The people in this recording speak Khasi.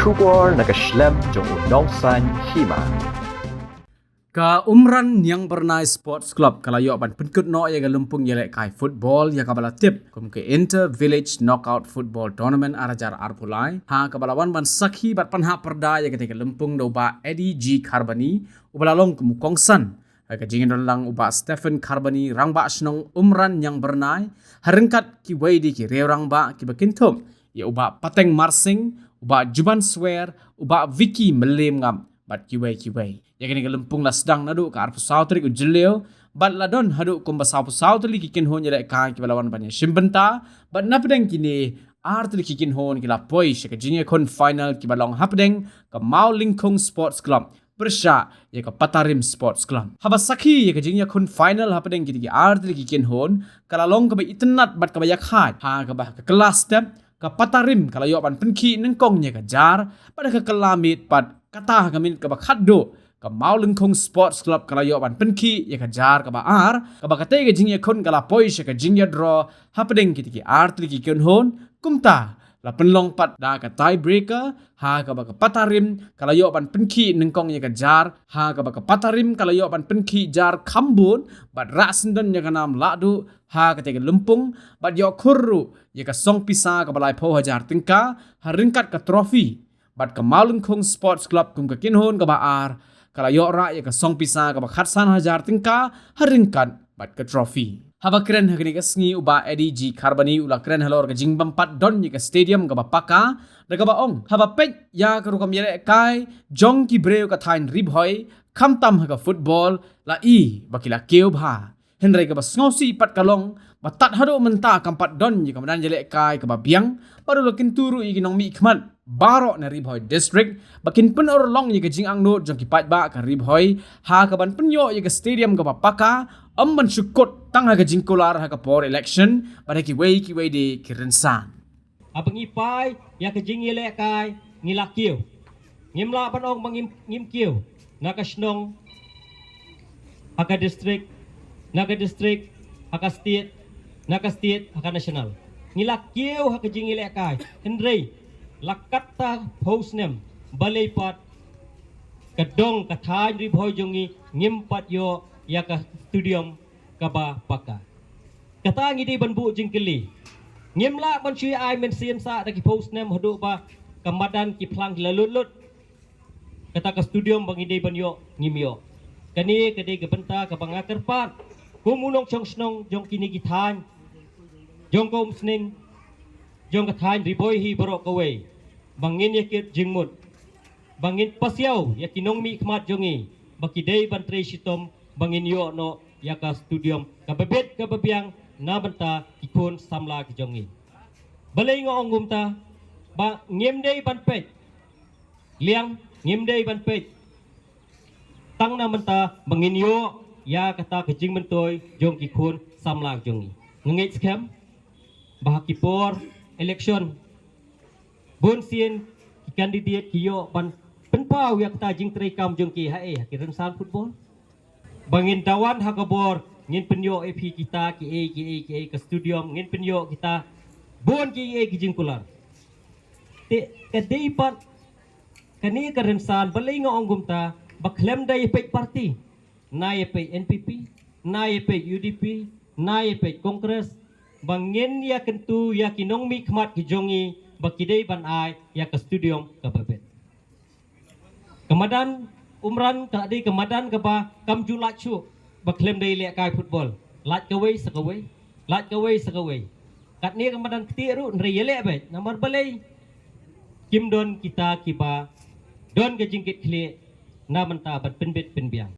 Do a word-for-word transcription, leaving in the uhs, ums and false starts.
Khubor na ka shlem jong u Nongsaiñ Hima. Ka Umran Niang Byrnai Sports Club ka la ïoh ban pynkut noh ïa ka lympung ïalehkai football ïa kaba la tip kum ka Inter Village Knockout Football Tournament ar hajar arphew lai, ha kaba la wan ban sakhi bad pynhap pyrda ïa katei ka lympung da u Bah Eddie G Kharbani, uba la long kum u kongsan ha ka jingïadonlang u Bah Stephen Kharbani, Rangbah Shnong Umran Niang Byrnai, ha ryngkat kiwei de ki riew rangbah kiba kynthup ïa u Bah Pateng Marsing, u Bah Juban Swer, u Bah Vicky Mylliemngap bad kiwei kiwei. Ïa kane ka lympung la sdang naduh ka arphew saw tarik u Jylliew bad la don haduh kumba sawphew saw tylli ki kynhun ïalehkai kiba la wan ban ïashim bynta, bad napdeng kine ar tylli ki kynhun ki la poi sha ka jingïakhun final kiba long hapdeng ka Mawlyngkhung Sports Club pyrshah ïa ka Patarim Sports Club. Haba sakhi ïa ka jingïakhun final hapdeng kitei ki ar tylli ki kynhun, ka la long kaba itynnad bad kaba ïakhaid, ha kaba ha ka kylla step ka Patarim ka la ïoh ban pynkhih nyngkong ïa ka jar, bad ha ka kylla miet pat, kata ha ka minit kaba khatduh, ka Mawlyngkhung Sports Club ka la ïoh ban pynkhih ïa ka jar kaba ar, kaba katei ka jingïakhun ka la poi sha ka jingïadraw hapdeng kitei ki ar tylli ki kynhun. Kumta la pynlong pat da ka tiebreaker, ha kaba ka Patarim ka la ïoh ban pynkhih nyngkong ïa ka jar, ha kaba ka Patarim ka la ïoh ban pynkhih jar khambun bad rah syndon ïa ka nam lahduh ha katei ka lympung, bad ïoh khur ruh ïa ka song pisa kaba laiphew hajar tyngka ha ryngkat ka trophy. Bad ka Mawlyngkhung Sports Club kum ka kynhun kaba ar ka la ïoh rah ïa ka song pisa kaba khatsan hajar tyngka ha ryngkat bad ka trophy. Haba kren ha kane ka sngi u Bah Eddie G Kharbani u la kren halor ka jingbym pat don ïa ka stadium kaba paka, da kaba ong haba peit ïa ka rukom ïalehkai jong ki briew ka thaiñ Ri Bhoi, khamtam ha ka football, la i ba ki la kiew bha. Hynrei kaba sngewsih pat ka long ba tad haduh mynta kam pat don ïa ka madan ïalehkai kaba biang, bad u la kyntu ruh ïa ki nongmihkhmat baroh na Ri Bhoi District ba kin pynurlong ïa ka jingangnud jong ki paidbah ka Ri Bhoi, ha kaban pynïoh ïa ka stadium kaba paka, ym ban shu kut tang ha ka jingkular ha ka por election bad ha kiwei kiwei de ki rynsan. Haba ngi phai ïa ka jingïalehkai, ngi la kiew. Ngim lah ban ong ba ngim, ngim kiew. Na ka shnong, ha ka district, na ka district, ha ka state, na ka state, ha ka national. Ngi la kiew ha ka jingïalehkai. Hynrei la katta phew snem, balei pat ka dong ka thaiñ Ri Bhoi jong ngi ngim pat ïoh ïa ka stadium kaba paka. Kata ngi dei ban buh jingkylli. Ngim lah ban shu ai mynsiem sah da ki phew snem haduh ba ka madan ki phlang ki la lut lut. Kata ka stadium ba ngi dei ban ïoh, ngim ïoh. Kane ka dei ka bynta kaba nga kyrpad kum u nongshong shnong jong kine ki thaiñ, jong ka Umsning, jong ka thaiñ Ri Bhoi hi baroh kawei, ba ngin ïakit jingmut, ba ngin pasiaw ïa ki nongmihkhmat jong ngi ba ki dei ban trei shitom ba ngin ïoh noh ïa ka stadium kaba bit kaba biang na bynta ki khun samla ki jong ngi. Balei nga ong kumta? Ba ngim dei ban peit liang, ngim dei ban peit tang na bynta ba ngin ïoh ïa kata ka jingmyntoi jong ki khun samla jong ngi. Nga ngeit skhem ba ha ki por election, bun sien ki candidate ki ïoh ban pynpaw ïa kata jingtreikam jong ki ha, eh, ha ki rynsan football. Ba ngin dawan ha ka bor, ngin pynïoh ïa phi kita kiei kiei kiei, ka stadium, ngin pynïoh kita bun kiei kiei ki jingkular. Te ka dei pat kane ka rynsan, balei nga ong kumta, ba khlem da ïa peit party, na ïa peit N P P, na ïa peit U D P, na ïa peit Congress, ba ngin ïakyntu ïa ki nongmihkhmat ki jong ngi ba ki dei ban ai ïa ka stadium kaba bit. Ka madan Umran ka dei ka madan kaba kam ju lait shuh ba khlem da ïalehkai football. Lait kawei sa kawei, lait kawei sa kawei. Katne ka madan ktieh ruh hynrei ïaleh beit. Namar balei? Kim don kita kiba don ka jingkitkhlieh na bynta ban pynbit pynbiang.